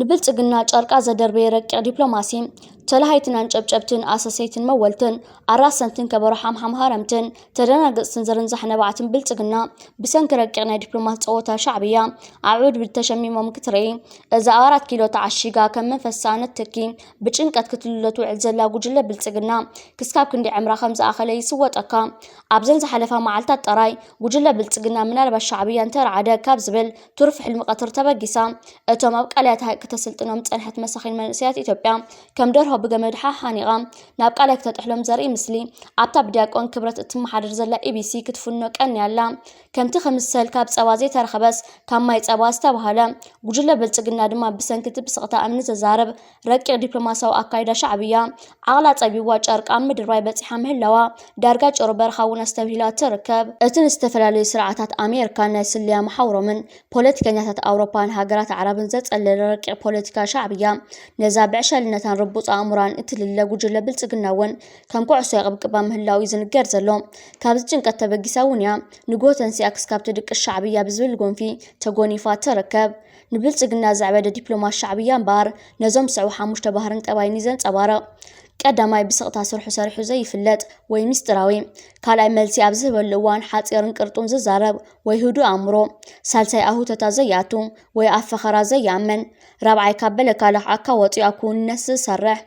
ንብልጽግና ጨርቃ ዘደርበየ ረቂቕ ዲፕሎማሲ፣ ተላሃይትን ኣንጨብጨብትን ኣሰሰይትን መወልትን ኣራሰንትን ከበሮ ሓምሓም ሃረምትን ተደናገጽትን ዝርንዛሕ ነባዕትን ብልጽግና ብሰንኪ ረቂቕ ናይ ዲፕሎማት ጸወታ ሻዕብያ ኣዕውድብድ ተሸሚሞም ክትርኢ፣ እዛ ኣብ ኣራት ኪሎ ተዓሺጋ ከም መንፈሳ ነትኪ ብጭንቀት ክትልሎ ትውዕል ዘላ ጉጅለ ብልጽግና ክስካብ ክንዲ ዕምራ ከም ዝኣኸለ ይስወጠካ። ኣብዘን ዝሓለፋ መዓልታት ጥራይ ጉጅለ ብልጽግና ምናልባት ሻዕብያ እንተረዓደ ካብ ዝብል ትሩፍ ሕልሚ ቀትሪ ተበጊሳ፣ እቶም ኣብ ቃልያት ሃይቅ ከተስልጥኖም ጸንሐት መሳኺን መንእሰያት ኢትዮጵያ ከም ደርሆ ብገመድ ሓሓኒቓ ናብ ቃላይ ክተጥሕሎም ዘርኢ ምስሊ ኣብታ ብዲያቆን ክብረት እትመሓደር ዘላ ኢቢሲ ክትፍኖ ቀንያ ኣላ። ከምቲ ክምሰል ካብ ጸባ ዘይተረኸበስ ካብ ማይ ጸባ ዝተባህለ፣ ጉጅለ ብልጽግና ድማ ብሰንኪ እቲ ብስቕታ እምኒ ዘዛርብ ረቂቕ ዲፕሎማሲያዊ ኣካይዳ ሻዕብያ ዓቕላ ጸቢዋ ጨርቂ ኣብ ምድርባይ በጺሓ ምህላዋ ዳርጋ ጭሩ በረኻ እውን ኣስተብሂላ ትርከብ። እቲ ንዝተፈላለዩ ስርዓታት ኣሜሪካን ናይ ስለያ መሓውሮምን ፖለቲከኛታት ኣውሮፓን ሃገራት ኣዕራብን ዘጸለለ ረቂቕ ፖለቲካ ሻዕብያ፣ ነዛ ብዕሸልነታን ርቡጽ ኣእምራን እትልለ ጉጅለ ብልጽግና እውን ከም ኩዕሶ የቕብቅባ ምህላው እዩ ዝንገር ዘሎ። ካብዚ ጭንቀት ተበጊሳ እውን እያ ንግሆ ተንሲኣ ክስካብ ትድቅስ ሻዕብያ ብዝብል ጎንፊ ተጎኒፋ ትርከብ። ንብልጽግና ዘዕበደ ዲፕሎማት ሻዕብያ እምበኣር ነዞም ዝስዕቡ ሓሙሽተ ባህርን ጠባይን እዩ ዘንጸባርቕ። ቀዳማይ፣ ብስቕታ ስርሑ ሰሪሑ ዘይፍለጥ ወይ ምስጢራዊ። ካልኣይ፣ መልሲ ኣብ ዝህበሉ እዋን ሓጺርን ቅርጡን ዝዛረብ ወይ ህዱእ ኣእምሮ። ሳልሳይ፣ ኣብ ህውተታ ዘይኣቱ ወይ ኣብ ፈኸራ ዘይኣምን። ራብዓይ፣ ካብ በለካ ለኽዓካ ወጺኡ ኣብ ክውንነት ዝሰርሕ።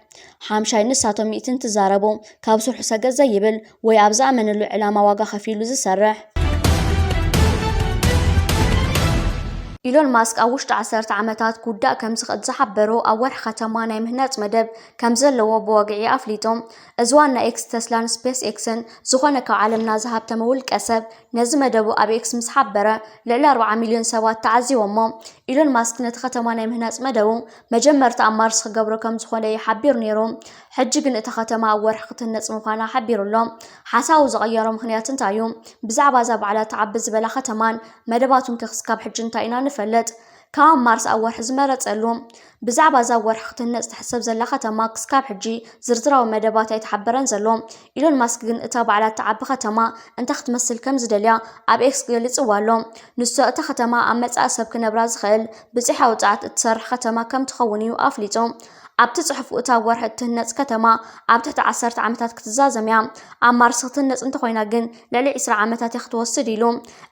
ሓምሻይ፣ ንሳቶም ሚእቲ እንትዛረቡ ካብ ስርሑ ሰገጥ ዘይብል ወይ ኣብ ዝኣመነሉ ዕላማ ዋጋ ከፊሉ ዝሰርሕ። ኢሎን ማስክ ኣብ ውሽጢ ዓሰርተ ዓመታት ክውዳእ ከም ዝኽእል ዝሓበሮ ኣብ ወርሒ ከተማ ናይ ምህናጽ መደብ ከም ዘለዎ ብወግዒ ኣፍሊጡ። እዚ ዋና ኤክስ ተስላን ስፔስ ኤክስን ዝኾነ ካብ ዓለምና ዝሃብተመ ውልቀ ሰብ ነዚ መደቡ ኣብ ኤክስ ምስ ሓበረ ልዕሊ ኣርብዓ ሚልዮን ሰባት ተዓዚቦሞ። ኢሎን ማስክ ነቲ ከተማ ናይ ምህናጽ መደቡ መጀመርታ ኣብ ማርስ ክገብሮ ከም ዝኾነ እዩ ሓቢሩ ነይሩ። ሕጂ ግን እታ ከተማ ኣብ ወርሒ ክትህነጽ ምዃና ሓቢሩ ኣሎ። ሓሳቡ ዝቐየሮ ምኽንያት እንታይ እዩ? ብዛዕባ እዛ ባዕላ ትዓቢ ዝበላ ከተማን መደባቱን ከ ክስካብ ሕጂ እንታይ ኢና ንፈልጥ? ካብ ማርስ ኣብ ወርሒ ዝመረጸሉ። ብዛዕባ እዛ ኣብ ወርሒ ክትህነጽ ትሕሰብ ዘላ ከተማ ክስካብ ሕጂ ዝርዝራዊ መደባት ኣይተሓበረን ዘሎ። ኢሎን ማስክ ግን እታ ባዕላ ትዓቢ ከተማ እንታይ ክትመስል ከም ዝደልያ ኣብ ኤክስ ገሊጽዋ ኣሎ። ንሱ እታ ከተማ ኣብ መጻኢ ሰብ ክነብራ ዝኽእል ብጽሕያዊ ጸዓት እትሰርሕ ከተማ ከም ትኸውን እዩ ኣፍሊጡ። ኣብቲ ጽሑፉ እታ ኣብ ወርሒ እትህነጽ ከተማ ኣብ ትሕቲ ዓሰርተ ዓመታት ክትዛዘም እያ። ኣብ ማርስ ክትህነጽ እንተኾይና ግን ልዕሊ ዕስራ ዓመታት እያ ክትወስድ ኢሉ።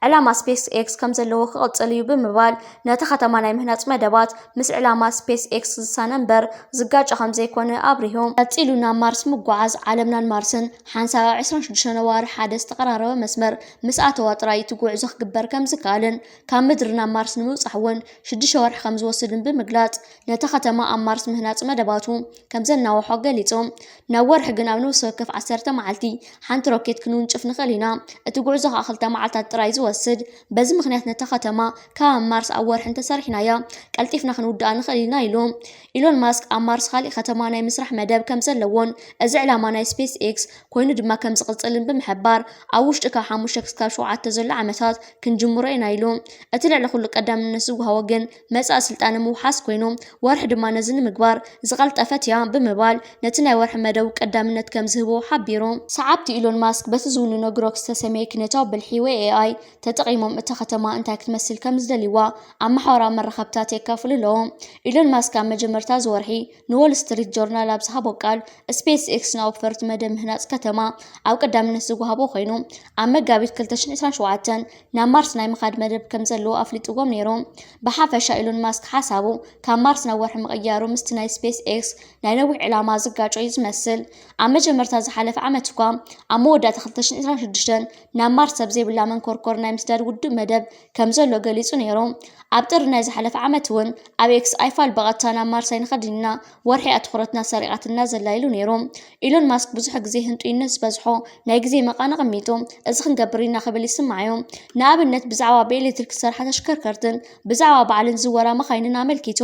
ዕላማ ስፔስ ኤክስ ከም ዘለዎ ክቕጽል እዩ ብምባል ነቲ ከተማ ናይ ምህናጽ መደባት ምስ ዕላማ ስፔስ ኤክስ ዝሳነ እምበር ዝጋጮ ከም ዘይኮነ ኣብሪሁ። ቀጺሉ ናብ ማርስ ምጓዓዝ ዓለምናን ማርስን ሓንሳብ ኣብ ዕስራን ሽዱሽተን ነዋሪ ሓደ ዝተቐራረበ መስመር ምስ ኣተዋ ጥራይ እቲ ጉዕዞ ክግበር ከም ዝከኣልን ካብ ምድሪ ናብ ማርስ ንምብጻሕ እውን ሽዱሽተ ወርሒ ከም ዝወስድን ብምግላጽ ነታ ከተማ ኣብ ማርስ ምህናጽ መደባቱ ከም ዘናውሖ ገሊጹ። ናብ ወርሒ ግን ኣብ ነፍሲ ወከፍ ዓሰርተ መዓልቲ ሓንቲ ሮኬት ክንውንጭፍ ንኽእል ኢና። እቲ ጉዕዞ ከኣ ክልተ መዓልታት ጥራይ ዝወስድ። በዚ ምኽንያት ነታ ከተማ ካብ ኣብ ማርስ ኣብ ወርሒ እንተሰሪሕናያ ቀልጢፍና ክንውድኣ ንኽእል ኢና ኢሉ። ኢሎን ማስክ ኣብ ማርስ ካሊእ ከተማ ናይ ምስራሕ መደብ ከም ዘለዎን እዚ ዕላማ ናይ ስፔስ ኤክስ ኮይኑ ድማ ከም ዝቕጽልን ብምሕባር ኣብ ውሽጢ ካብ ሓሙሽተ ክስካብ ሸውዓተ ዘሎ ዓመታት ክንጅምሮ ኢና ኢሉ። እቲ ልዕሊ ኩሉ ቀዳምነት ዝወሃቦ ግን መጻኢ ስልጣነ ምውሓስ ኮይኑ ወርሒ ድማ ነዚ ንምግባር ዝቐልጠፈት እያ ብምባል ነቲ ናይ ወርሒ መደቡ ቀዳምነት ከም ዝህቦ ሓቢሩ። ሰዓብቲ ኢሎን ማስክ በቲ ዝውንኖ ግሮክ ዝተሰመየ ኪነታዊ ብልሒ ወይ ኤኣይ ተጠቒሞም እታ ከተማ እንታይ ክትመስል ከም ዝደልይዋ ኣብ ማሕበራዊ መራኸብታት የካፍሉ ኣለዉ። ኢሎን ማስክ ኣብ መጀመርታ እዚ ወርሒ ንዎል ስትሪት ጆርናል ኣብ ዝሃቦ ቃል ስፔስ ኤክስ ንኣውፈርቲ መደብ ምህናጽ ከተማ ኣብ ቀዳምነት ዝወሃቦ ኮይኑ ኣብ መጋቢት ክልተ ሽሕን ዕስራን ሸውዓተን ናብ ማርስ ናይ ምኻድ መደብ ከም ዘለዎ ኣፍሊጥዎም ነይሩ። ብሓፈሻ ኢሎን ማስክ ሓሳቡ ካብ ማርስ ናብ ወርሒ ምቕያሩ ምስቲ ናይ ስፔስ ኤክስ ናይ ነዊሕ ዕላማ ዝጋጮ እዩ ዝመስል። ኣብ መጀመርታ ዝሓለፈ ዓመት እኳ ኣብ መወዳእታ ክልተ ሽሕን ዕስራን ሽዱሽተን ናብ ማርስ ሰብ ዘይብላ መንኮርኮር ናይ ምስዳድ ውዱእ መደብ ከም ዘሎ ገሊጹ ነይሩ። ኣብ ጥሪ ናይ ዝሓለፈ ዓመት እውን ኣብ ኤክስ ኣይፋል ብቐጥታ ናብ ማርስ ኣይንኸድን ኢና፣ ወርሒ እያ ትኹረትና ሰሪቓትና ዘላ ኢሉ ነይሩ። ኢሎን ማስክ ብዙሕ ግዜ ህንጡይነት ዝበዝሖ ናይ ግዜ መቓን ኣቐሚጡ፣ እዚ ክንገብር ኢና ክብል ይስማዕ እዩ። ንኣብነት ብዛዕባ ብኤሌክትሪክ ዝሰርሓ ተሽከርከርትን ብዛዕባ ባዕልን ዝዝወራ መኻይንን ኣመልኪቱ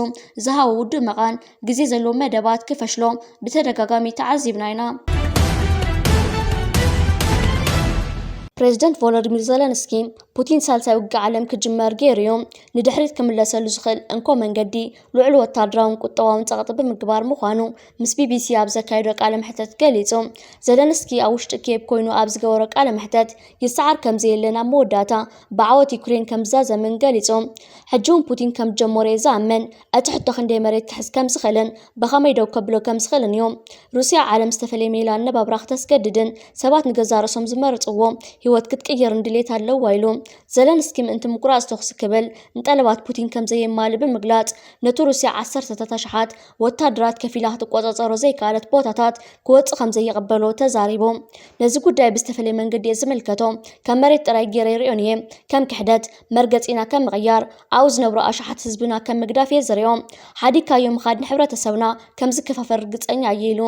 ዝሃቦ ውዱእ መቓን ግዜ ዘለዎ መደባት ክፈሽሎ ብተደጋጋሚ ተዓዚብና ኢና። ፕሬዚደንት ቮሎዲሚር ዘለንስኪ፣ ፑቲን ሳልሳይ ውግእ ዓለም ክጅመር ገይሩ እዩ፣ ንድሕሪት ክምለሰሉ ዝኽእል እንኮ መንገዲ ልዑል ወታደራውን ቁጠባውን ጸቕጢ ብምግባር ምዃኑ ምስ ቢቢሲ ኣብ ዘካየዶ ቃለ መሕተት ገሊጹ። ዘለንስኪ ኣብ ውሽጢ ኪየቭ ኮይኑ ኣብ ዝገበሮ ቃለ መሕተት፣ ይሰዓር ከም ዘየለ፣ ናብ መወዳእታ ብዓወት ዩክሬን ከም ዝዛዘምን ገሊጹ። ሕጂ እውን ፑቲን ከም ዝጀመሮ እየ ዝኣምን። እቲ ሕቶ ክንደይ መሬት ክሕዝ ከም ዝኽእልን ብኸመይ ደው ከብሎ ከም ዝኽእልን እዩ። ሩስያ ዓለም ዝተፈለየ ሜላ ኣነባብራ ክተስገድድን ሰባት ንገዛእ ርእሶም ዝመርጽዎ ህይወት ክትቅይርን ድሌት ኣለዋ ኢሉ። ዘለንስኪ ምእንቲ ምቁራጽ ተኹሲ ክብል ንጠለባት ፑቲን ከም ዘየማልእ ብምግላጽ፣ ነቲ ሩስያ ዓሰርተታት ኣሽሓት ወታደራት ከፊላ ክትቆጻጸሮ ዘይከኣለት ቦታታት ክወጽእ ከም ዘይቕበሎ ተዛሪቡ። ነዚ ጉዳይ ብዝተፈለየ መንገዲ እየ ዝምልከቶ። ከም መሬት ጥራይ ገይረ ይርእዮን እየ። ከም ክሕደት፣ መርገጺና ከም ምቕያር፣ ኣብኡ ዝነብሩ ኣሽሓት ህዝብና ከም ምግዳፍ እየ ዝርእዮ። ሓዲግካዮ ምኻድ ንሕብረተሰብና ከም ዝከፋፈል ርግጸኛ እየ ኢሉ።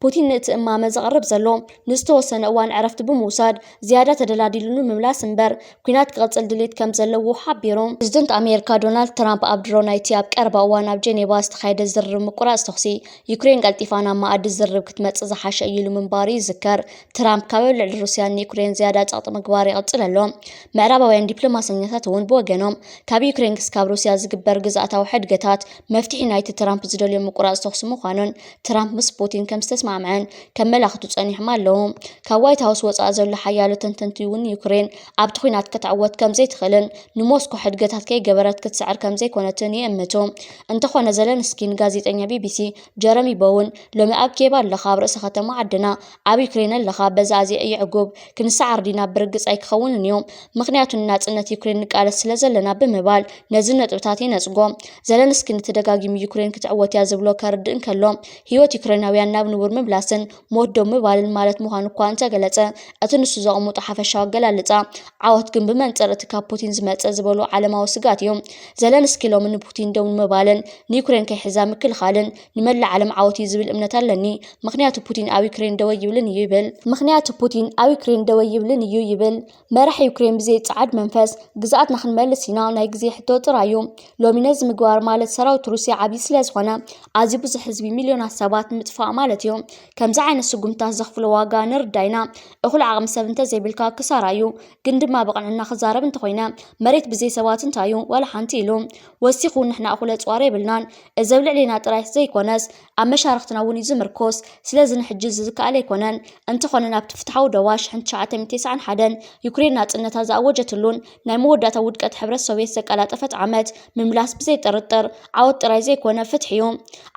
ፑቲን ነቲ እማመ ዘቕርብ ዘሎ ንዝተወሰነ እዋን ዕረፍቲ ብምውሳድ ዝያዳ ተደላዲሉ ንምምላስ እምበር፣ ኲናት ክቕጽል ድሌት ከም ዘለዎ ሓቢሩ። ፕሬዚደንት ኣሜሪካ ዶናልድ ትራምፕ ኣብ ድሮ ናይቲ ኣብ ቀረባ እዋን ኣብ ጀኔቫ ዝተኻየደ ዝርርብ ምቁራጽ ተኹሲ፣ ዩክሬን ቀልጢፋ ናብ መኣዲ ዝርርብ ክትመጽእ ዝሓሸ እዩ ኢሉ ምንባሩ ይዝከር። ትራምፕ ካብ ኣብ ልዕሊ ሩስያን ዩክሬን ዝያዳ ጸቕጢ ምግባር ይቕጽል ኣሎ። ምዕራባውያን ዲፕሎማሰኛታት እውን ብወገኖም፣ ካብ ዩክሬን ክስካብ ሩስያ ዝግበር ግዝኣታዊ ሕድገታት መፍትሒ ናይቲ ትራምፕ ዝደልዮ ምቁራጽ ተኹሲ ምዃኑን ትራምፕ ምስ ፑቲን ከም ዝተስማዕምዐን ከመላኽቱ ጸኒሖም ኣለዉ። ካብ ዋይት ሃውስ ወጻኢ ዘሎ ሓያሎ ተንተንቲ እውን ዩክሬን ኣብቲ ኲናት ክትዕወት ከም ዘይትኽእልን ንሞስኮ ሕድገታት ከይገበረት ክትስዕር ከም ዘይኮነትን ይእምቱ። እንተኾነ ዘለንስኪ ንጋዜጠኛ ቢቢሲ ጀረሚ ቦውን ሎሚ ኣብ ኬብ ኣለኻ፣ ኣብ ርእሲ ከተማ ዓድና ኣብ ዩክሬን ኣለኻ፣ በዛ ኣዝየ እየ ዕጉብ። ክንሰዓር ዲና? ብርግጽ ኣይክኸውንን እዩ፣ ምኽንያቱ ንናጽነት ዩክሬን ንቃለስ ስለ ዘለና ብምባል ነዚ ነጥብታት የነጽጎ። ዘለንስኪ ንተደጋጊሙ ዩክሬን ክትዕወት እያ ዝብሎ ከርድእ እንከሎ፣ ህይወት ዩክሬናውያን ናብ ንቡር ምምላስን ሞት ደው ምባልን ማለት ምዃኑ እኳ እንተገለጸ፣ እቲ ንሱ ዘቐምጦ ሓፈሻዊ ኣገላልጻ ዓወት ግን ብመንጽር እቲ ካብ ፑቲን ዝመጸ ዝበሎ ዓለማዊ ስግኣት እዩ። ዘለንስኪ ሎሚ ንፑቲን ደው ንምባልን ንዩክሬን ከይሕዛ ምክልኻልን ንመላእ ዓለም ዓወት እዩ ዝብል እምነት ኣለኒ። ምኽንያቱ ፑቲን ኣብ ዩክሬን ደው ኣይብልን እዩ ይብል። ምኽንያቱ ፑቲን ኣብ ዩክሬን ደው ኣይብልን እዩ ይብል። መራሒ ዩክሬን ብዘይ ጸዓድ መንፈስ፣ ግዝኣትና ክንመልስ ኢና፣ ናይ ግዜ ሕቶ ጥራይ እዩ። ሎሚ ነዚ ምግባር ማለት ሰራዊት ሩስያ ዓብዪ ስለ ዝኾነ፣ ኣዝዩ ብዙሕ ህዝቢ፣ ሚልዮናት ሰባት ምጥፋእ ማለት እዩ። ከምዚ ዓይነት ስጉምታት ዘኽፍሎ ዋጋ ንርዳእ ኢና። እኹል ዓቕሚ ሰብ እንተዘይብልካ ክሳራ እዩ። ግን ድማ ብቕንዕና ክዛረብ እንተኾይነ፣ መሬት ብዘይ ሰባት እንታይ እዩ? ዋላ ሓንቲ ኢሉ። ወሲኹ፣ ንሕና እኹል ኣጽዋር የብልናን። እዚ ኣብ ልዕሌና ጥራይ ዘይኮነስ፣ ኣብ መሻርኽትና እውን እዩ ዝምርኮስ። ስለዚ ንሕጂ እዚ ዝከኣል ኣይኮነን። እንተኾነ፣ ናብቲ ፍትሓዊ ደባ ሽሕን ትሽዓተ ሚእትን ተስዓን ሓደን ዩክሬን ናጽነታ ዝኣወጀትሉን ናይ መወዳእታ ውድቀት ሕብረት ሶቭየት ዘቀላጠፈት ዓመት ምምላስ ብዘይ ጥርጥር ዓወት ጥራይ ዘይኮነ ፍትሒ እዩ።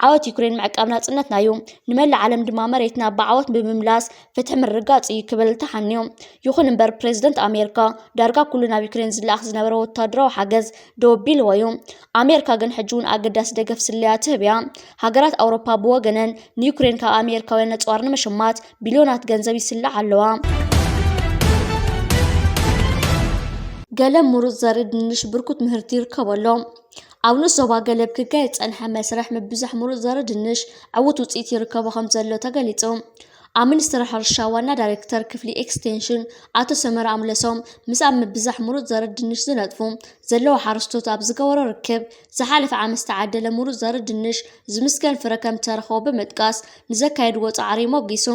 ዓወት ዩክሬን ምዕቃብ ናጽነትና እዩ። ንመላእ ዓለም ድማ መሬትና ብዓወት ብምምላስ ፍትሒ ምርግጋጽ እዩ ክብል ተሓንዩ። ይኹን እምበር ፕሬዚደንት ኣሜሪካ ዳርጋ ኩሉ ናብ ዩክሬን ዝለኣኽ ዝነበረ ወታደራዊ ሓገዝ ደው ኣቢልዎ እዩ። ኣሜሪካ ግን ሕጂ እውን ኣገዳሲ ደገፍ ስለያ ትህብ እያ። ሃገራት ኣውሮፓ ብወገነን ንዩክሬን ካብ ኣሜሪካውያን ኣጽዋር ንምሽማት ቢልዮናት ገንዘብ ይስልዓ ኣለዋ። ገለ ምሩጽ ዘርኢ ድንሽ ብርኩት ምህርቲ ይርከቦ ኣሎ። ኣብ ንኡስ ዞባ ገለብ ክካየድ ዝጸንሐ መስርሕ ምብዛሕ ምሩጽ ዘርኢ ድንሽ ዕዉት ውጽኢት ይርከቦ ከም ዘሎ ተገሊጹ። ኣብ ሚኒስትሪ ሕርሻ ዋና ዳይሬክተር ክፍሊ ኤክስቴንሽን ኣቶ ሰመረ ኣምለሶም ምስ ኣብ ምብዛሕ ምሩጽ ዘርኢ ድንሽ ዝነጥፉ ዘለዉ ሓረስቶት ኣብ ዝገበሮ ርክብ፣ ዝሓለፈ ዓመት ዝተዓደለ ምሩጽ ዘርኢ ድንሽ ዝምስገን ፍረ ከም ዝተረኸቦ ብምጥቃስ፣ ንዘካየድዎ ጻዕሪ ሞጊሱ።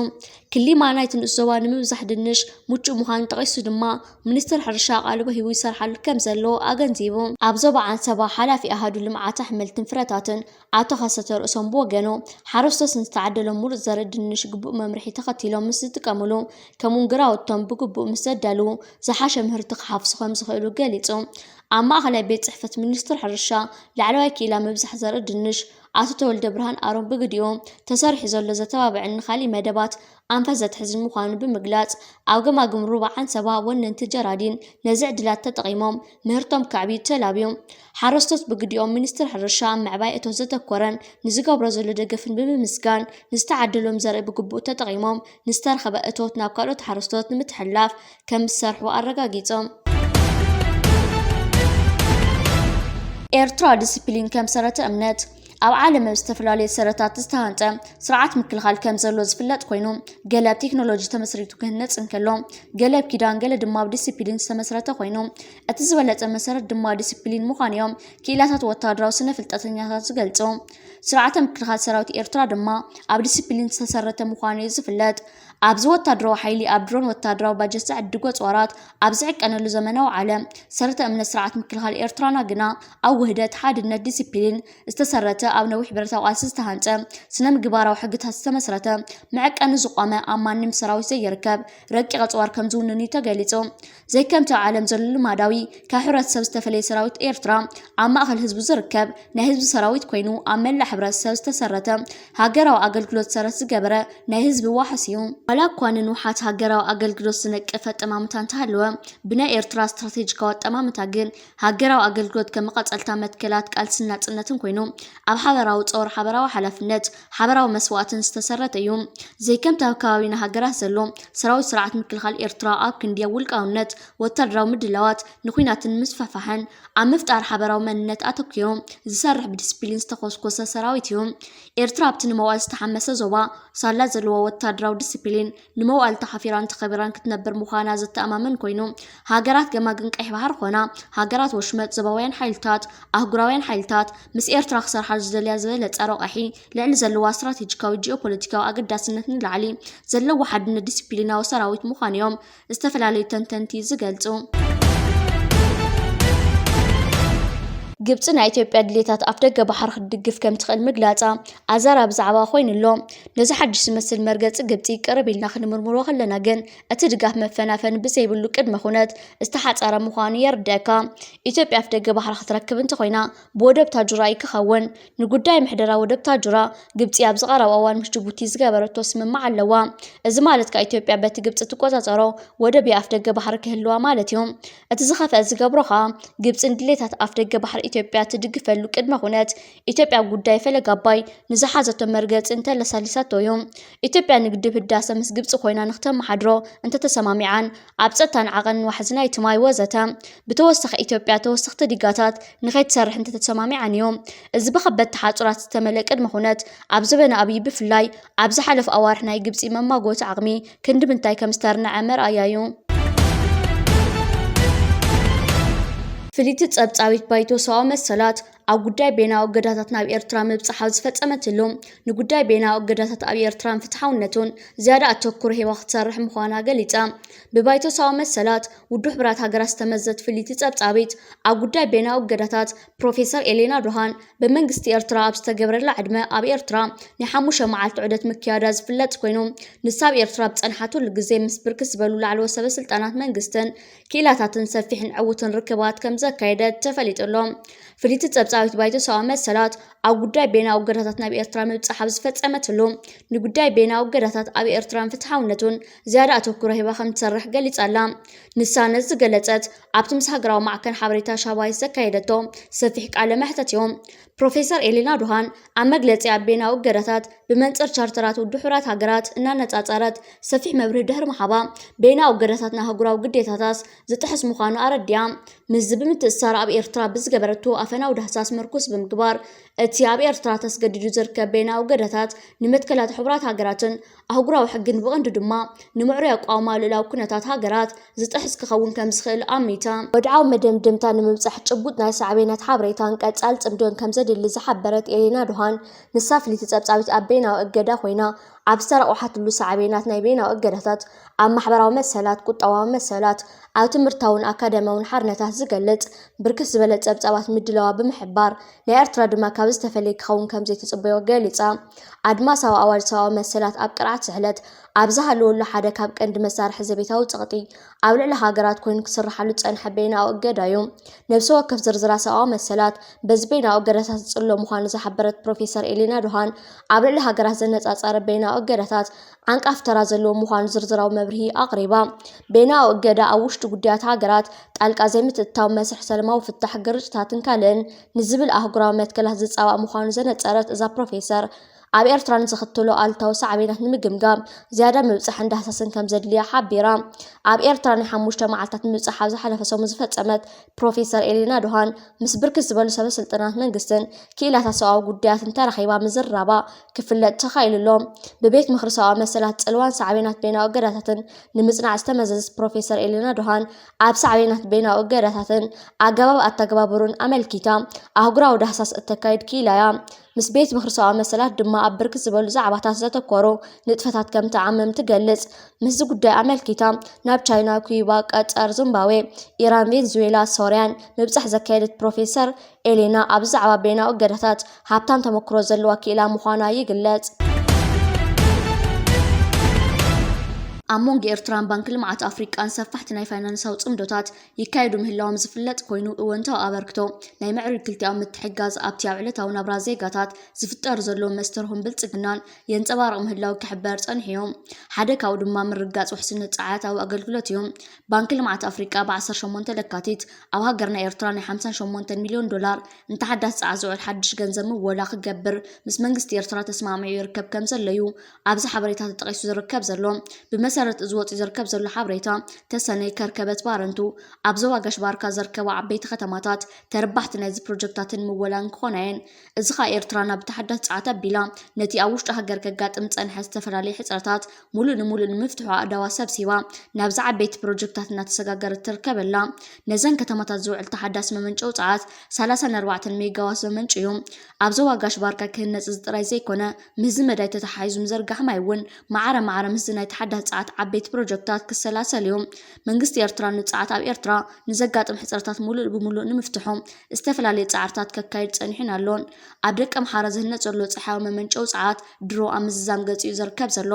ክሊማ ናይቲ ንኡስ ዞባ ንምብዛሕ ድንሽ ምቹእ ምዃኑ ጠቒሱ ድማ፣ ሚኒስትሪ ሕርሻ ኣቓልቦ ሂቡ ይሰርሓሉ ከም ዘሎ ኣገንዚቡ። ኣብ ዞባ ዓንሰባ ሓላፊ ኣሃዱ ልምዓት ኣሕምልትን ፍረታትን ኣቶ ከሰተ ርእሶም ብወገኑ፣ ሓረስቶት ንዝተዓደሎም ምሩጽ ዘርኢ ድንሽ ግቡእ መምርሒ ተኸቲሎም ምስ ዝጥቀምሉ፣ ከምኡውን ግራውቶም ብግቡእ ምስ ዘዳልዉ፣ ዝሓሸ ምህርቲ ክሓፍሱ ከም ዝኽእሉ ገሊጹ። ኣብ ማእኸላይ ቤት ጽሕፈት ሚኒስትሪ ሕርሻ ላዕለዋይ ክኢላ ምብዛሕ ዘርኢ ድንሽ ኣቶ ተወልደ ብርሃን ኣሮን ብግዲኡ፣ ተሰሪሑ ዘሎ ዘተባብዕን ንኻልእ መደባት ኣንፈት ዘትሕዝን ምዃኑ ብምግላጽ፣ ኣብ ገማግም ሩባ ዓንሰባ ወነንቲ ጀራዲን ነዚ ዕድላት ተጠቒሞም ምህርቶም ከዕብዩ ተላብዩ። ሓረስቶት ብግዲኦም ሚኒስትሪ ሕርሻ ኣብ ምዕባይ እቶት ዘተኮረን ንዝገብሮ ዘሎ ደገፍን ብምምስጋን፣ ንዝተዓደሎም ዘርኢ ብግቡእ ተጠቒሞም ንዝተረኸበ እቶት ናብ ካልኦት ሓረስቶት ንምትሕልላፍ ከም ዝሰርሑ ኣረጋጊጾም። ኤርትራ ዲሲፕሊን ከም ሰረተ እምነት ኣብ ዓለም ኣብ ዝተፈላለዩ ሰረታት ዝተሃንጸ ስርዓት ምክልኻል ከም ዘሎ ዝፍለጥ ኮይኑ፣ ገለ ኣብ ቴክኖሎጂ ተመስሪቱ ክህነጽ እንከሎ፣ ገለ ኣብ ኪዳን፣ ገለ ድማ ኣብ ዲሲፕሊን ዝተመስረተ ኮይኑ፣ እቲ ዝበለጸ መሰረት ድማ ዲሲፕሊን ምዃኑ እዮም ክኢላታት ወታደራዊ ስነ ፍልጠተኛታት ዝገልጹ። ስርዓተ ምክልኻል ሰራዊት ኤርትራ ድማ ኣብ ዲሲፕሊን ዝተሰረተ ምዃኑ እዩ ዝፍለጥ። ኣብዚ ወታደራዊ ሓይሊ ኣብ ድሮን ወታደራዊ ባጀት ዝዕድጎ ኣጽዋራት ኣብ ዝዕቀነሉ ዘመናዊ ዓለም፣ ሰረተ እምነት ስርዓት ምክልኻል ኤርትራና ግና ኣብ ውህደት፣ ሓድነት፣ ዲሲፕሊን ዝተሰረተ፣ ኣብ ነዊሕ ብረታዊ ቃልሲ ዝተሃንጸ፣ ስነ ምግባራዊ ሕግታት ዝተመስረተ፣ መዐቀኒ ዝቖመ፣ ኣብ ማንም ሰራዊት ዘይርከብ ረቂቕ ኣጽዋር ከም ዝውንን እዩ ተገሊጹ። ዘይከምቲ ኣብ ዓለም ዘሎ ልማዳዊ፣ ካብ ሕብረተሰብ ዝተፈለየ ሰራዊት ኤርትራ ኣብ ማእከል ህዝቡ ዝርከብ ናይ ህዝቢ ሰራዊት ኮይኑ፣ ኣብ መላእ ሕብረተሰብ ዝተሰረተ፣ ሃገራዊ ኣገልግሎት ሰረት ዝገበረ ናይ ህዝቢ ዋሕስ እዩ። ዋላ እኳ ንንውሓት ሃገራዊ ኣገልግሎት ዝነቅፍ ኣጠማምታ እንተሃለወ፣ ብናይ ኤርትራ ስትራቴጂካዊ ኣጠማምታ ግን፣ ሃገራዊ ኣገልግሎት ከም መቐጸልታ መትከላት ቃልስን ናጽነትን ኮይኑ፣ ኣብ ሓበራዊ ጾር፣ ሓበራዊ ሓላፍነት፣ ሓበራዊ መስዋእትን ዝተሰረተ እዩ። ዘይከምቲ ኣብ ከባቢና ሃገራት ዘሎ፣ ሰራዊት ስርዓት ምክልኻል ኤርትራ ኣብ ክንዲ ኣብ ውልቃውነት፣ ወታደራዊ ምድላዋት፣ ንኲናትን ምስፍሕፋሕን ኣብ ምፍጣር ሓበራዊ መንነት ኣተኲሩ ዝሰርሕ፣ ብዲስፕሊን ዝተኾስኮሰ ሰራዊት እዩ። ኤርትራ ኣብቲ ንመዋእል ዝተሓመሰ ዞባ ሳላ ዘለዎ ወታደራዊ ዲስፕሊን፣ ንመዋእል ተሓፊራን ተኸቢራን ክትነብር ምዃና ዘተኣማምን ኮይኑ፣ ሃገራት ገማግም ቀይሕ ባሕሪ ኾና ሃገራት ወሽመጥ፣ ዞባውያን ሓይልታት፣ ኣህጉራውያን ሓይልታት፣ ምስ ኤርትራ ክሰርሓ ዝደልያ ዝበለጸ ረቋሒ ልዕሊ ዘለዋ ስትራቴጂካዊ ጂኦፖለቲካዊ ኣገዳስነት ንላዕሊ ዘለዎ ሓድነት ዲሲፕሊናዊ ሰራዊት ምዃኑ እዮም ዝተፈላለዩ ተንተንቲ ዝገልጹ። ግብጺ ናይ ኢትዮጵያ ድሌታት ኣፍደገ ባሕሪ ክትድግፍ ከም ትኽእል ምግላጻ ኣዘራራቢ ዛዕባ ኮይኑ ኣሎ። ነዚ ሓድሽ ዝመስል መርገጺ ግብጺ ቅርብ ኢልና ክንምርምሮ ከለና ግን፣ እቲ ድጋፍ መፈናፈኒ ብዘይብሉ ቅድመ ኩነት ዝተሓጸረ ምዃኑ የርድኣካ። ኢትዮጵያ ኣፍደገ ባሕሪ ክትረክብ እንተኾይና፣ ብወደብ ታጁራ እዩ ክኸውን። ንጉዳይ ምሕደራ ወደብ ታጁራ፣ ግብጺ ኣብዚ ቀረባ እዋን ምስ ጅቡቲ ዝገበረቶ ስምምዕ ኣለዋ። እዚ ማለት ከኣ ኢትዮጵያ በቲ ግብጺ ትቆጻጸሮ ወደብ ኣፍደገ ባሕሪ ክህልዋ ማለት እዩ። እቲ ዝኸፍአ ዝገብሮ ከኣ፣ ግብጺ ንድሌታት ኣፍደገ ባሕሪ ኢትዮጵያ ትድግፈሉ ቅድመ ኩነት፣ ኢትዮጵያ ኣብ ጉዳይ ፈለግ ኣባይ ንዝሓዘቶ መርገጺ እንተለሳሊሳቶ እዩ። ኢትዮጵያ ንግድብ ህዳሰ ምስ ግብጺ ኮይና ንክተመሓድሮ እንተተሰማሚዓን፣ ኣብ ጸጥታን ዓቐንን ዋሕዚ ናይቲ ማይ ወዘተ፣ ብተወሳኺ ኢትዮጵያ ተወሰኽቲ ዲጋታት ንኸይትሰርሕ እንተተሰማሚዓን እዩ። እዚ ብኸበድቲ ሓጹራት ዝተመልአ ቅድመ ኩነት፣ ኣብ ዘበነ ኣብይ ብፍላይ ኣብ ዝሓለፉ ኣዋርሕ ናይ ግብጺ መማጎቲ ዓቕሚ ክንዲ ምንታይ ከም ዝተርንዐ መርኣያ እዩ። ፍልይቲ ጸብጻቢት ባይቶ ሰብኣዊ መሰላት ኣብ ጉዳይ ቤናዊ እገዳታት ናብ ኤርትራ ምብጻሕ ኣብ ዝፈጸመትሉ፣ ንጉዳይ ቤናዊ እገዳታት ኣብ ኤርትራን ፍትሓውነቱን ዝያዳ ኣተኩሮ ሂባ ክትሰርሕ ምዃና ገሊጻ። ብባይቶ ሰብኣዊ መሰላት ውድብ ሕቡራት ሃገራት ዝተመዘት ፍልይቲ ጸብጻቢት ኣብ ጉዳይ ቤናዊ እገዳታት ፕሮፌሰር ኤሌና ዶሃን ብመንግስቲ ኤርትራ ኣብ ዝተገብረላ ዕድመ ኣብ ኤርትራ ናይ ሓሙሽተ መዓልቲ ዑደት ምክያዳ ዝፍለጥ ኮይኑ፣ ንሳ ኣብ ኤርትራ ኣብ ዝጸንሓትሉ ግዜ ምስ ብርክት ዝበሉ ላዕለዎት ሰበ ስልጣናት መንግስትን ክኢላታትን ሰፊሕን ዕዉትን ርክባት ከም ዘካየደት ተፈሊጡ ኣሎ። ፍልይቲ ጸብጻቢት ባይቶ ሰብኣዊ መሰላት ኣብ ጉዳይ ቤናዊ እገዳታት ናብ ኤርትራ ምብጻሕ ኣብ ዝፈጸመትሉ፣ ንጉዳይ ቤናዊ እገዳታት ኣብ ኤርትራን ፍትሓውነቱን ዝያዳ ኣተኩሮ ሂባ ከም ትሰርሕ ገሊጻ ኣላ። ንሳ ነዚ ዝገለጸት፣ ኣብቲ ምስ ሃገራዊ ማዕከን ሓበሬታ ሻባይስ ዘካየደቶ ሰፊሕ ቃለ መሕተት እዩ። ፕሮፌሰር ኤሌና ዶሃን ኣብ መግለጺኣ፣ ቤናዊ እገዳታት ብመንጽር ቻርተራት ውድብ ሕቡራት ሃገራት እናነጻጸረት ሰፊሕ መብርሂ ድሕሪ ምሃባ፣ ቤናዊ እገዳታት ንኣህጉራዊ ግዴታታት ዝጥሕስ ምዃኑ ኣረዲኣ። ምስዚ ብምትእስሳር፣ ኣብ ኤርትራ ብዝገበረቶ ኣፈናዊ ዳህሳስ ምርኩስ ብምግባር፣ እቲ ኣብ ኤርትራ ተስገዲዱ ዝርከብ ቤናዊ እገዳታት ንመትከላት ሕቡራት ሃገራትን ኣህጉራዊ ሕግን ብቐንዱ ድማ ንምዕሩይ ኣቋውማ ልኡላዊ ኩነታት ሃገራት ዝጥሕስ ክኸውን ከም ዝኽእል ኣሚታ። ወድዓዊ መደምደምታ ንምብጻሕ ጭቡጥ ናይ ሳዕቤናት ሓበሬታን ቀጻሊ ጽምዶን ከም ዘድሊ ዝሓበረት ኤሌና ዶሃን፣ ንሳ ፍልይቲ ጸብጻቢት ኣብ ቤናዊ እገዳ ኮይና ኣብ ዝተረቑሓትሉ ሳዕቤናት ናይ ቤናዊ እገዳታት ኣብ ማሕበራዊ መሰላት፣ ቁጠባዊ መሰላት፣ ኣብ ትምህርታውን ኣካዳሚያውን ሓርነታት ዝገልጽ ብርክት ዝበለ ጸብጻባት ምድላዋ ብምሕባር፣ ናይ ኤርትራ ድማ ካብ ዝተፈለየ ክኸውን ከም ዘይትጽበዮ ገሊጻ። ኣድማሳዊ ኣዋጅ ሰብኣዊ መሰላት ኣብ ቅርዓት ስሕለት ኣብ ዝሃለወሉ ሓደ ካብ ቀንዲ መሳርሒ ዘቤታዊ ጸቕጢ ኣብ ልዕሊ ሃገራት ኮይኑ ክስርሓሉ ዝጸንሐ ቤናዊ እገዳ እዩ። ነብሲ ወከፍ ዝርዝራ ሰብኣዊ መሰላት በዚ ቤናዊ እገዳታት ዝጽሎ ምዃኑ ዝሓበረት ፕሮፌሰር ኤሌና ዶሃን፣ ኣብ ልዕሊ ሃገራት ዘነጻጸረ ቤናዊ እገዳታት ዓንቃፊ ተራ ዘለዎ ምዃኑ ዝርዝራዊ መብርሂ ኣቕሪባ። ቤናዊ እገዳ ኣብ ውሽጢ ጉዳያት ሃገራት ጣልቃ ዘይምትእትታው፣ መስርሕ ሰላማዊ ፍታሕ ግርጭታትን ካልእን ንዝብል ኣህጉራዊ መትከላት ዝጻባእ ምዃኑ ዘነጸረት እዛ ፕሮፌሰር፣ ኣብ ኤርትራ ንዘኸተሎ ኣሉታዊ ሳዕቤናት ንምግምጋም ዝያዳ ምብጻሕን ዳህሳስን ከም ዘድልያ ሓቢራ። ኣብ ኤርትራ ናይ ሓሙሽተ መዓልታት ምብጻሕ ኣብ ዝሓለፈ ሰሙን ዝፈጸመት ፕሮፌሰር ኤሌና ዶሃን፣ ምስ ብርክት ዝበሉ ሰበ ስልጣናት መንግስትን ክኢላታት ሰብኣዊ ጉዳያትን ተራኺባ ምዝራባ ክፍለጥ ተኻኢሉ ኣሎ። ብቤት ምኽሪ ሰብኣዊ መሰላት ጽልዋን ሳዕቤናት ቤናዊ እገዳታትን ንምጽናዕ ዝተመዘዘት ፕሮፌሰር ኤሌና ዶሃን፣ ኣብ ሳዕቤናት ቤናዊ እገዳታትን ኣገባብ ኣተገባብሩን ኣመልኪታ ኣህጉራዊ ዳህሳስ እተካይድ ክኢላ እያ። ምስ ቤት ምኽሪ ሰብኣዊ መሰላት ድማ ኣብ ብርክት ዝበሉ ዛዕባታት ዘተኮሩ ንጥፈታት ከም ትዓምም ትገልጽ። ምስዚ ጉዳይ ኣመልኪታ ናብ ቻይና፣ ኩባ፣ ቀጠር፣ ዚምባብዌ፣ ኢራን፣ ቬንዙዌላ፣ ሶርያን ምብጻሕ ዘካየደት ፕሮፌሰር ኤሌና፣ ኣብዚ ዛዕባ በይናዊ እገዳታት ሃብታም ተመክሮ ዘለዋ ክኢላ ምዃና ይግለጽ። ኣብ መንጎ ኤርትራን ባንክ ልምዓት ኣፍሪቃን ሰፋሕቲ ናይ ፋይናንሳዊ ጽምዶታት ይካየዱ ምህላዎም ዝፍለጥ ኮይኑ፣ እወንታዊ ኣበርክቶ ናይ ምዕሩይ ክልቲኣዊ ምትሕግጋዝ ኣብቲ ኣብ ዕለታዊ ናብራ ዜጋታት ዝፍጠር ዘሎ መስተርሆን ብልጽግናን የንጸባርቕ ምህላው ክሕበር ጸኒሑ እዩ። ሓደ ካብኡ ድማ ምርግጋጽ ውሕስነት ጸዓታዊ ኣገልግሎት እዩ። ባንክ ልምዓት ኣፍሪቃ ብ ዓሰርተ ሸሞንተ ለካቲት ኣብ ሃገርና ኤርትራ ናይ ሓምሳን ሸሞንተን ሚልዮን ዶላር ንተሓዳሲ ጸዓት ዝውዕል ሓድሽ ገንዘብ ምወላ ክገብር ምስ መንግስቲ ኤርትራ ተስማሚዑ ይርከብ ከም ዘሎ እዩ ኣብዚ ሓበሬታ ተጠቒሱ ዝርከብ ዘሎ። ብመሰረት እዚ ወፂኡ ዝርከብ ዘሎ ሓበሬታ፣ ተሰነይ፣ ከርከበት፣ ባረንቱ፣ ኣብ ዞባ ጋሽ ባርካ ዝርከባ ዓበይቲ ከተማታት ተረባሕቲ ናይዚ ፕሮጀክታትን ምወላን ክኾና እየን። እዚ ኸኣ ኤርትራ ናብ ተሓዳሲ ጸዓት ኣቢላ ነቲ ኣብ ውሽጢ ሃገር ከጋጥም ዝጸንሐ ዝተፈላለየ ሕጽረታት ሙሉእ ንሙሉእ ንምፍትሑ ኣእዳዋ ሰብሲባ ናብዚ ዓበይቲ ፕሮጀክታት እናተሰጋገረት ትርከበላ። ነዘን ከተማታት ዝውዕል ተሓዳሲ መመንጨዊ ጸዓት ሰላሳን ኣርባዕተን ሜጋዋት ዘመንጭ እዩ። ኣብ ዞባ ጋሽ ባርካ ክህነጽ እዚ ጥራይ ዘይኮነ፣ ምስዚ መዳይ ተተሓሒዙ ምዝርጋሕ ማይ እውን ማዕረ ማዕረ ምስዚ ናይ ተሓዳሲ ጸዓት ዓበይቲ ፕሮጀክታት ክሰላሰል እዩ። መንግስቲ ኤርትራ ንጸዓት ኣብ ኤርትራ ንዘጋጥም ሕጽረታት ሙሉእ ብሙሉእ ንምፍትሑ ዝተፈላለየ ጻዕርታት ከካይድ ጸኒሑን ኣሎን። ኣብ ደቀምሓረ ዝህነጽ ዘሎ ጸሓያዊ መመንጨዊ ጸዓት ድሮ ኣብ ምዝዛም ገጽ እዩ ዝርከብ ዘሎ።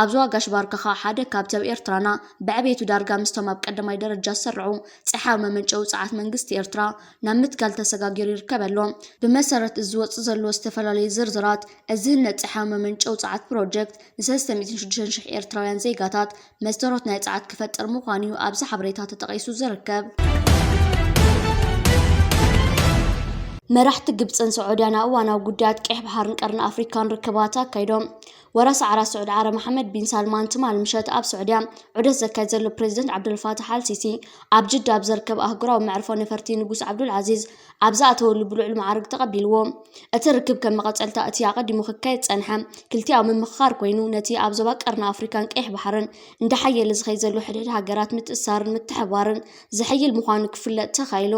ኣብ ዞባ ጋሽ ባርካ ኸኣ ሓደ ካብቲ ኣብ ኤርትራና ብዕቤቱ ዳርጋ ምስቶም ኣብ ቀዳማይ ደረጃ ዝስርዑ ጸሓያዊ መመንጨዊ ጸዓት መንግስቲ ኤርትራ ናብ ምትካል ተሰጋጊሩ ይርከብ ኣሎ። ብመሰረት እዚ ዝወጽእ ዘሎ ዝተፈላለዩ ዝርዝራት፣ እዚ ህነጽ ጸሓያዊ መመንጨዊ ጸዓት ፕሮጀክት ንሰለስተ ሚእትን ሽዱሽተን ሽሕ ኤርትራውያን ዜጋታት መስተርሆት ናይ ጸዓት ክፈጥር ምዃኑ እዩ ኣብዚ ሓበሬታ ተጠቒሱ ዝርከብ። መራሕቲ ግብጽን ስዑድያን ኣብ እዋናዊ ጉዳያት ቀይሕ ባሕርን ቀርኒ ኣፍሪካን ርክባት ኣካይዶም። ወራሲ ዓራት ስዑዲ ዓረብ መሓመድ ቢን ሳልማን ትማል ምሸት ኣብ ስዑድያ ዑደት ዘካየድ ዘሎ ፕሬዚደንት ዓብዱልፋታሕ ኣልሲሲ፣ ኣብ ጅዳ ኣብ ዝርከብ ኣህጉራዊ መዕርፎ ነፈርቲ ንጉስ ዓብዱልዓዚዝ ኣብ ዝኣተወሉ ብልዑል ማዕርግ ተቐቢልዎ። እቲ ርክብ ከም መቐጸልታ እቲ ኣቐዲሙ ክካየድ ዝጸንሐ ክልቲኣዊ ምምኽኻር ኮይኑ፣ ነቲ ኣብ ዞባ ቀርኒ ኣፍሪካን ቀይሕ ባሕርን እንዳሓየለ ዝኸይድ ዘሎ ሕድሕድ ሃገራት ምትእስሳርን ምትሕብባርን ዘሐይል ምዃኑ ክፍለጥ ተኻኢሉ።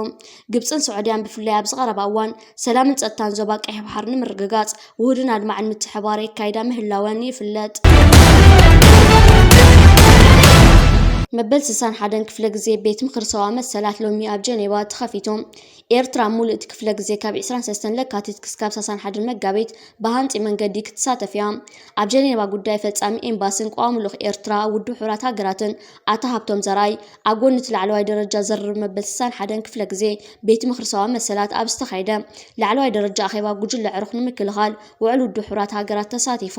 ግብጽን ስዑድያን ብፍላይ ኣብዚ ቀረባ እዋን ሰላምን ጸጥታን ዞባ ቀይሕ ባሕሪ ንምርግጋጽ ውሁድን ኣድማዕን ምትሕብባር የካይዳ ምህላወን ይፍለጥ። መበል ስሳን ሓደን ክፍለ ግዜ ቤት ምኽሪ ሰብኣዊ መሰላት ሎሚ ኣብ ጀኔቫ ተኸፊቱ። ኤርትራ ኣብ ሙሉእ እቲ ክፍለ ግዜ ካብ ዕስራን ሰለስተን ለካቲት ክስካብ ሰላሳን ሓደን መጋቢት ብሃንጺ መንገዲ ክትሳተፍ እያ። ኣብ ጀኔቫ ጉዳይ ፈጻሚ ኤምባሲን ቀዋሚ ልኡኽ ኤርትራ ኣብ ውድብ ሕቡራት ሃገራትን ኣቶ ሃብቶም ዘርኣይ ኣብ ጎኒ እቲ ላዕለዋይ ደረጃ ዝርርብ መበል ስሳን ሓደን ክፍለ ግዜ ቤት ምኽሪ ሰብኣዊ መሰላት ኣብ ዝተኻየደ ላዕለዋይ ደረጃ ኣኼባ ጉጅለ ዕሩኽ ንምክልኻል ውዕል ውድብ ሕቡራት ሃገራት ተሳቲፉ።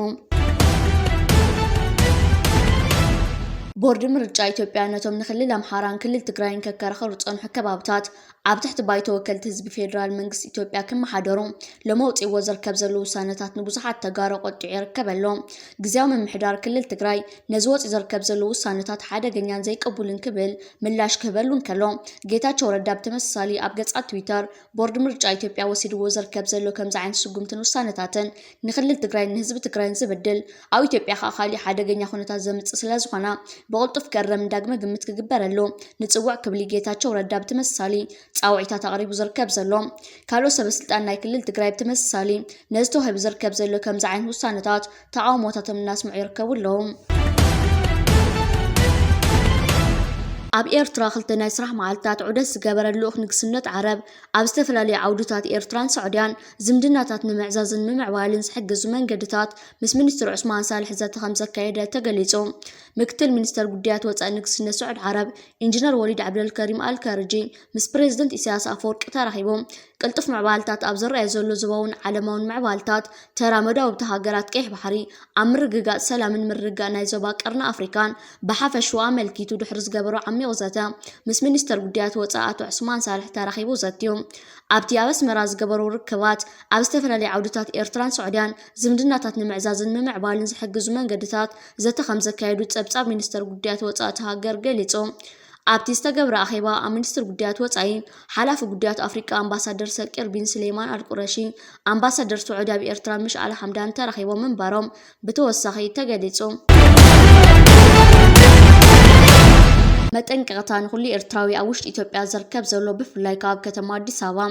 ቦርድ ምርጫ ኢትዮጵያ ነቶም ንክልል ኣምሓራን ክልል ትግራይን ከከራኸሩ ዝጸንሑ ከባብታት ኣብ ትሕቲ ባይቶ ወከልቲ ህዝቢ ፌዴራል መንግስቲ ኢትዮጵያ ክመሓደሩ ሎሚ ኣውፂእዎ ዝርከብ ዘሎ ውሳነታት ንብዙሓት ተጋሩ ቆጢዑ ይርከብ ኣሎ። ግዝያዊ ምምሕዳር ክልል ትግራይ ነዚ ወፂኡ ዝርከብ ዘሎ ውሳነታት ሓደገኛን ዘይቅቡልን ክብል ምላሽ ክህበሉ እንከሎ፣ ጌታቸው ረዳ ብተመሳሳሊ ኣብ ገጻት ትዊተር ቦርድ ምርጫ ኢትዮጵያ ወሲድዎ ዝርከብ ዘሎ ከምዚ ዓይነት ስጉምትን ውሳነታትን ንክልል ትግራይን ንህዝቢ ትግራይን ዝብድል፣ ኣብ ኢትዮጵያ ከኣ ካሊእ ሓደገኛ ኩነታት ዘምጽእ ስለ ዝኾነ ብቕልጡፍ ክእረምን ዳግመ ግምት ክግበረሉ ንጽውዕ ክብል ጌታቸው ረዳ ብተመሳሳሊ ጻውዒታት ኣቕሪቡ ዝርከብ ዘሎ። ካልኦት ሰበ ስልጣን ናይ ክልል ትግራይ ብተመሳሳሊ ነዚ ተዋሂቡ ዝርከብ ዘሎ ከምዚ ዓይነት ውሳነታት ተቓውሞታቶም እናስምዑ ይርከቡ ኣለዉ። ኣብ ኤርትራ ክልተ ናይ ስራሕ መዓልትታት ዑደት ዝገበረ ልኡኽ ንግስነት ዓረብ ኣብ ዝተፈላለዩ ዓውድታት ኤርትራን ሳዑድያን ዝምድናታት ንምዕዛዝን ምምዕባልን ዝሕግዙ መንገድታት ምስ ሚኒስትር ዑስማን ሳልሕ ዘተ ከም ዘካየደ ተገሊጹ። ምክትል ሚኒስተር ጉዳያት ወጻኢ ንግስነት ስዑድ ዓረብ ኢንጂነር ወሊድ ዓብደልከሪም ኣልከርጂ ምስ ፕሬዝደንት ኢሳያስ ኣፈወርቂ ተራኺቡ ቅልጡፍ ምዕባለታት ኣብ ዝረኣይ ዘሎ ዞባውን ዓለማውን ምዕባለታት ተራ መዳውብቲ ሃገራት ቀይሕ ባሕሪ ኣብ ምርግጋጽ ሰላምን ምርግጋእ ናይ ዞባ ቀርኒ ኣፍሪካን ብሓፈሽኡ ኣመልኪቱ ድሕሪ ዝገበሮ ዓሚቕ ዘተ ምስ ሚኒስተር ጉዳያት ወጻኢ ኣቶ ዑስማን ሳልሕ ተራኺቡ ዘትዩ። ኣብቲ ኣብ ኣስመራ ዝገበሮ ርክባት ኣብ ዝተፈላለዩ ዓውድታት ኤርትራን ስዑድያን ዝምድናታት ንምዕዛዝን ምምዕባልን ዝሕግዙ መንገድታት ዘተ ከም ዘካየዱ ጸብጻብ ሚኒስተር ጉዳያት ወጻኢ እታ ሃገር ገሊጹ። ኣብቲ ዝተገብረ ኣኼባ ኣብ ሚኒስትር ጉዳያት ወጻኢ ሓላፊ ጉዳያት ኣፍሪቃ ኣምባሳደር ሰቂር ቢን ስሌማን ኣልቁረሺ፣ ኣምባሳደር ስዑዲ ኣብ ኤርትራ ምሽ ኣል ሓምዳን ተራኺቦም ምንባሮም ብተወሳኺ ተገሊጹ። መጠንቀቕታ ንኹሉ ኤርትራዊ ኣብ ውሽጢ ኢትዮጵያ ዝርከብ ዘሎ፣ ብፍላይ ካብ ከተማ ኣዲስ ኣበባ።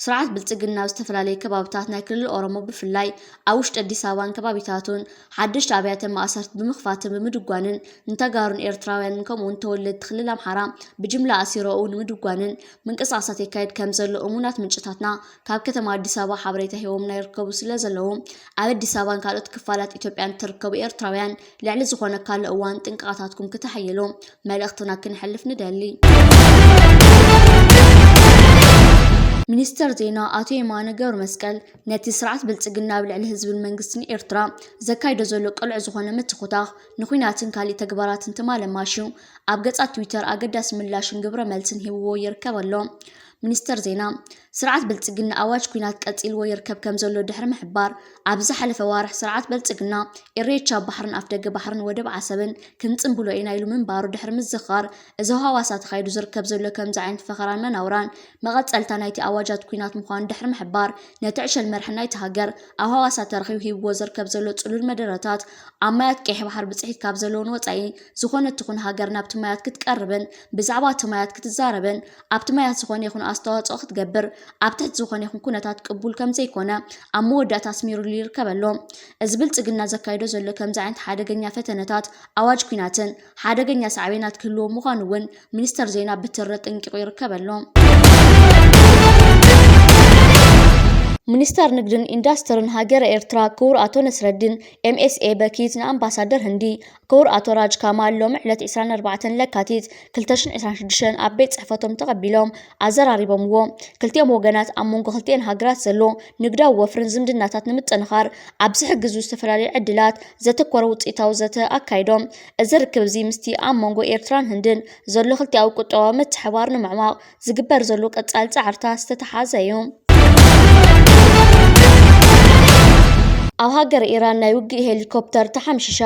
ስርዓት ብልጽግና ኣብ ዝተፈላለዩ ከባብታት ናይ ክልል ኦሮሞ፣ ብፍላይ ኣብ ውሽጢ ኣዲስ ኣበባን ከባቢታቱን ሓደሽቲ ኣብያተ ማእሰርቲ ብምኽፋትን ብምድጓንን ንተጋሩን ኤርትራውያንን ከምኡውን ተወለድቲ ክልል ኣምሓራ ብጅምላ ኣሲሮኡ ንምድጓንን ምንቅስቓሳት የካይድ ከም ዘሎ እሙናት ምንጭታትና ካብ ከተማ ኣዲስ ኣበባ ሓበሬታ ሂቦምና ይርከቡ ስለ ዘለዉ፣ ኣብ ኣዲስ ኣበባን ካልኦት ክፋላት ኢትዮጵያን እትርከቡ ኤርትራውያን ልዕሊ ዝኾነ ካልእ እዋን ጥንቃቐታትኩም ክተሓየሉ መልእኽትና ክነሕልፍ ንደሊ። ሚኒስተር ዜና ኣቶ የማነ ገብረመስቀል ነቲ ስርዓት ብልጽግና ኣብ ልዕሊ ህዝብን መንግስትን ኤርትራ ዘካይዶ ዘሎ ቅሉዕ ዝኾነ ምትኹታኽ ንኹናትን ካልእ ተግባራትን ትማል ኣማሽዩ ኣብ ገጻት ትዊተር ኣገዳሲ ምላሽን ግብረ መልስን ሂብዎ ይርከብ ኣሎ። ሚኒስተር ዜና፣ ስርዓት ብልጽግና ኣዋጅ ኲናት ቀጺልዎ ይርከብ ከም ዘሎ ድሕሪ ምሕባር፣ ኣብ ዝሓለፈ ዋርሕ ስርዓት ብልጽግና ኢሬቻ ኣብ ባሕርን ኣፍደገ ባሕርን ወደብ ዓሰብን ክንጽንብሎ ኢና ኢሉ ምንባሩ ድሕሪ ምዝኻር፣ እዚ ኣብ ሃዋሳ ተኻይዱ ዝርከብ ዘሎ ከምዚ ዓይነት ፈኸራን መናውራን መቐጸልታ ናይቲ ኣዋጃት ኲናት ምዃኑ ድሕሪ ምሕባር፣ ነቲ ዕሸል መርሒ ናይቲ ሃገር ኣብ ሃዋሳ ተረኺቡ ሂብዎ ዝርከብ ዘሎ ጽሉል መደረታት ኣብ ማያት ቀይሕ ባሕሪ ብጽሒት ካብ ዘለዎን ወጻኢ ዝኾነት ትኹን ሃገር ናብቲ ማያት ክትቀርብን ብዛዕባ እቲ ማያት ክትዛረብን ኣብቲ ማያት ዝኾነ ይኹን ኣስተዋጽኦ ክትገብር ኣብ ትሕቲ ዝኾነ ይኹን ኩነታት ቅቡል ከም ዘይኮነ ኣብ መወዳእታ ኣስሚሩሉ ይርከብ ኣሎ። እዚ ብልጽግና ዘካይዶ ዘሎ ከምዚ ዓይነት ሓደገኛ ፈተነታት ኣዋጅ ኲናትን ሓደገኛ ሳዕቤናት ክህልዎ ምዃኑ እውን ሚኒስተር ዜና ብትሪ ኣጠንቂቑ ይርከብ ኣሎ። ሚኒስተር ንግድን ኢንዳስትርን ሃገረ ኤርትራ ክቡር ኣቶ ነስረዲን ኤምኤስኤ በኪት ንኣምባሳደር ህንዲ ክቡር ኣቶ ራጅ ካማል ሎሚ ዕለት ዕስራን ኣርባዕተን ለካቲት ክልተ ሽሕን ዕስራን ሽዱሽተን ኣብ ቤት ጽሕፈቶም ተቐቢሎም ኣዘራሪቦምዎ። ክልቲኦም ወገናት ኣብ መንጎ ክልቲኤን ሃገራት ዘሎ ንግዳዊ ወፍርን ዝምድናታት ንምጥንኻር ኣብ ዝሕግዙ ዝተፈላለዩ ዕድላት ዘተኮረ ውጽኢታዊ ዘተ ኣካይዶም። እዚ ርክብ እዚ ምስቲ ኣብ መንጎ ኤርትራን ህንድን ዘሎ ክልቲኣዊ ቁጠባዊ ምትሕብባር ንምዕማቕ ዝግበር ዘሎ ቀጻሊ ጻዕርታት ዝተተሓሓዘ እዩ። ኣብ ሃገረ ኢራን ናይ ውግእ ሄሊኮፕተር ተሓምሺሻ።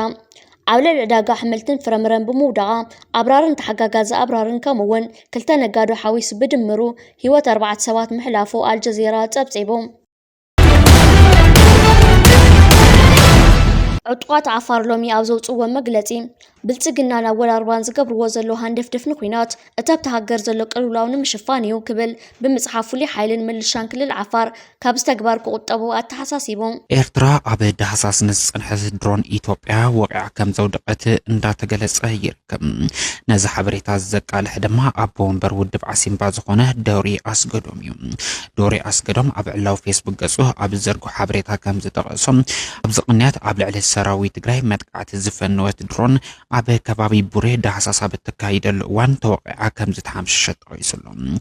ኣብ ልዕሊ ዕዳጋ ኣሕምልትን ፍረምረን ብምውዳቓ ኣብራርን ተሓጋጋዚ ኣብራርን ከምኡ እውን ክልተ ነጋዶ ሓዊሱ ብድምሩ ህይወት ኣርባዕተ ሰባት ምሕላፉ ኣልጀዚራ ጸብጺቡ። ዕጡቓት ዓፋር ሎሚ ኣብ ዘውፅዎ መግለፂ፣ ብልፅግናን ኣወል ኣርባን ዝገብርዎ ዘለዉ ሃንደፍደፍ ንኲናት እታ ኣብታ ሃገር ዘሎ ቅልውላው ንምሽፋን እዩ ክብል ብምፅሓፍ፣ ፍሉይ ሓይልን ምልሻን ክልል ዓፋር ካብዚ ተግባር ክቑጠቡ ኣተሓሳሲቡ። ኤርትራ ኣብ ዳህሳስ ንዝጸንሐት ድሮን ኢትዮጵያ ወቒዓ ከም ዘውደቐት እንዳተገለጸ ይርከብ። ነዚ ሓበሬታ ዘቃልሕ ድማ ኣቦ ወንበር ውድብ ዓሲምባ ዝኾነ ዶሪ ኣስገዶም እዩ። ዶሪ ኣስገዶም ኣብ ዕላዊ ፌስቡክ ገጹ ኣብ ዝዘርግሖ ሓበሬታ ከም ዝጠቐሶ፣ ኣብዚ ቅንያት ኣብ ልዕሊ ሰራዊት ትግራይ መጥቃዕቲ ዝፈነወት ድሮን ኣብ ከባቢ ቡሬ ዳህሳስ ኣብ እተካይደሉ እዋን ተወቒዓ ከም ዝተሓምሸሸት ጠቒሱ ኣሎ።